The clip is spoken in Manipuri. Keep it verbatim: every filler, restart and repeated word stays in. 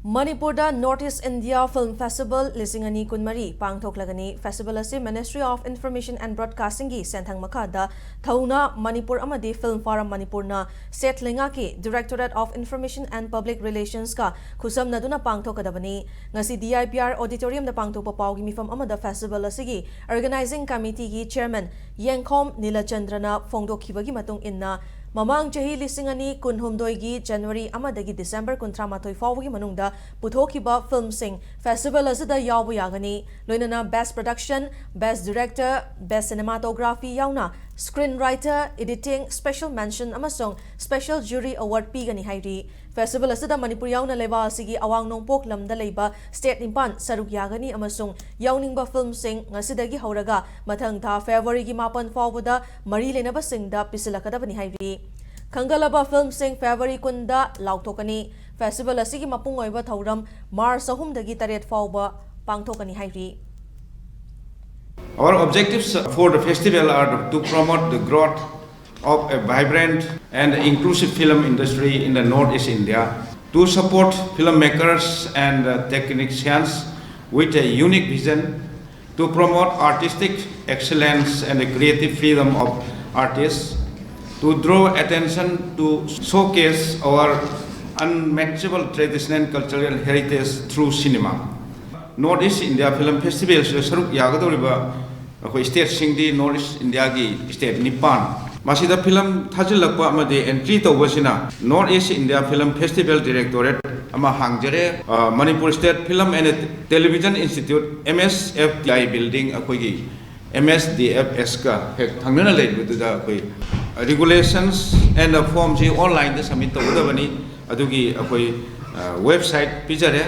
ꯃꯅꯤꯄꯨꯔꯗ North East India Film Festival ꯂꯤꯁꯤꯡ ꯑꯅꯤ ꯀꯨꯟꯃꯔꯤ ꯄꯥꯡꯊꯣꯛꯂꯒꯅꯤ꯫ Festival ꯑꯁꯤ Ministry of Information and Broadcasting ꯒꯤ ꯁꯦꯟꯊꯪ ꯃꯈꯥꯗ ꯊꯧꯅꯥ ꯃꯅꯤꯄꯨꯔ ꯑꯃꯗꯤ Film Forum ꯃꯅꯤꯄꯨꯔꯅ state ꯂꯩꯉꯥꯛꯀꯤ Directorate of Information and Public Relations ꯀ ꯈꯨꯠꯁꯝꯅꯗꯨꯅ ꯄꯥꯡꯊꯣꯛꯀꯗꯕꯅꯤ꯫ ꯉꯁꯤ D I P R Auditorium ꯗ ꯄꯥꯡꯊꯣꯛꯄ ꯄꯥꯎꯒꯤ ꯃꯤꯐꯝ ꯑꯃꯗ festival ꯑꯁꯤꯒꯤ Organizing Committee ꯒꯤ Chairman ꯌꯦꯡꯈꯣꯝ ꯅꯤꯂꯆꯟꯗ꯭ꯔꯅ ꯐꯣꯡꯗꯣꯛꯈꯤꯕꯒꯤ ꯃꯇꯨꯡ ꯏꯟꯅ, ꯃꯃꯥꯡ ꯆꯍꯤ ꯂꯤꯁꯤꯡ ꯑꯅꯤ ꯀꯨꯟꯍꯨꯝꯗꯣꯏꯒꯤ January ꯑꯃꯗꯒꯤ December ꯀꯨꯟꯊ꯭ꯔꯥ ꯃꯥꯊꯣꯏ ꯐꯥꯎꯕꯒꯤ ꯃꯅꯨꯡꯗ ꯄꯨꯊꯣꯛꯈꯤꯕ film ꯁꯤꯡ festival ꯑꯁꯤꯗ ꯌꯥꯎꯕ ꯌꯥꯒꯅꯤ꯫ ꯂꯣꯏꯅꯅ Best Production, Best Director, Best Cinematography ꯌꯥꯎꯅ Screenwriter, Editing, Special Mention ꯑꯃꯁꯨꯡ Special Jury Award ꯄꯤꯒꯅꯤ ꯍꯥꯏꯔꯤ꯫ Festival ꯑꯁꯤꯗ ꯃꯅꯤꯄꯨꯔ ꯌꯥꯎꯅ ꯂꯩꯕꯥꯛ ꯑꯁꯤꯒꯤ ꯑꯋꯥꯡ ꯅꯣꯡꯄꯣꯛ ꯂꯝꯗ ꯂꯩꯕ state ꯅꯤꯄꯥꯟ ꯁꯔꯨꯛ ꯌꯥꯒꯅꯤ ꯑꯃꯁꯨꯡ ꯌꯥꯎꯅꯤꯡꯕ film ꯁꯤꯡ ꯉꯁꯤꯗꯒꯤ ꯍꯧꯔꯒ ꯃꯊꯪ ꯊꯥ February ꯒꯤ ꯃꯥꯄꯟ ꯐꯥꯎꯕꯗ ꯃꯔꯤ ꯂꯩꯅꯕꯁꯤꯡꯗ ꯄꯤꯁꯤꯜꯂꯛꯀꯗꯕꯅꯤ ꯍꯥꯏꯔꯤ꯫ ꯈꯟꯒꯠꯂꯕ film ꯁꯤꯡ February ꯀꯨꯟꯗ ꯂꯥꯎꯊꯣꯛꯀꯅꯤ꯫ Festival ꯑꯁꯤꯒꯤ ꯃꯄꯨꯡ ꯑꯣꯏꯕ ꯊꯧꯔꯝ March ꯑꯍꯨꯝꯗꯒꯤ ꯇꯔꯦꯠ ꯐꯥꯎꯕ ꯄꯥꯡꯊꯣꯛꯀꯅꯤ ꯍꯥꯏꯔꯤ꯫ Our objectives for the festival are to promote the growth of a vibrant and inclusive film industry in the Northeast India, to support filmmakers and uh, technicians with a unique vision, to promote artistic excellence and the creative freedom of artists, to draw attention to showcase our unmatchable traditional cultural heritage through cinema. North East India Film Festival ꯁꯤꯗ ꯁꯔꯨꯛ ꯌꯥꯒꯗꯧꯔꯤꯕ ꯑꯩꯈꯣꯏ state ꯁꯤꯡꯗꯤ North East India ꯒꯤ state ꯅꯤꯄꯥꯟ꯫ ꯃꯁꯤꯗ film ꯊꯥꯖꯤꯜꯂꯛꯄ ꯑꯃꯗꯤ entry ꯇꯧꯕꯁꯤꯅ North East India Film Festival Directorate ꯑꯃ ꯍꯥꯡꯖꯔꯦ꯫ ꯑ, Manipur State Film and Television Institute, M S F T I building, ꯑꯩꯈꯣꯏꯒꯤ M S D F S ꯀ ꯍꯦꯛ ꯊꯪꯅꯅ ꯂꯩꯔꯤꯕꯗꯨꯗ ꯑꯩꯈꯣꯏ regulations and form ꯁꯤ online ꯗ submit ꯇꯧꯒꯗꯕꯅꯤ꯫ ꯑꯗꯨꯒꯤ ꯑꯩꯈꯣꯏ, ꯑ, website ꯄꯤꯖꯔꯦ꯫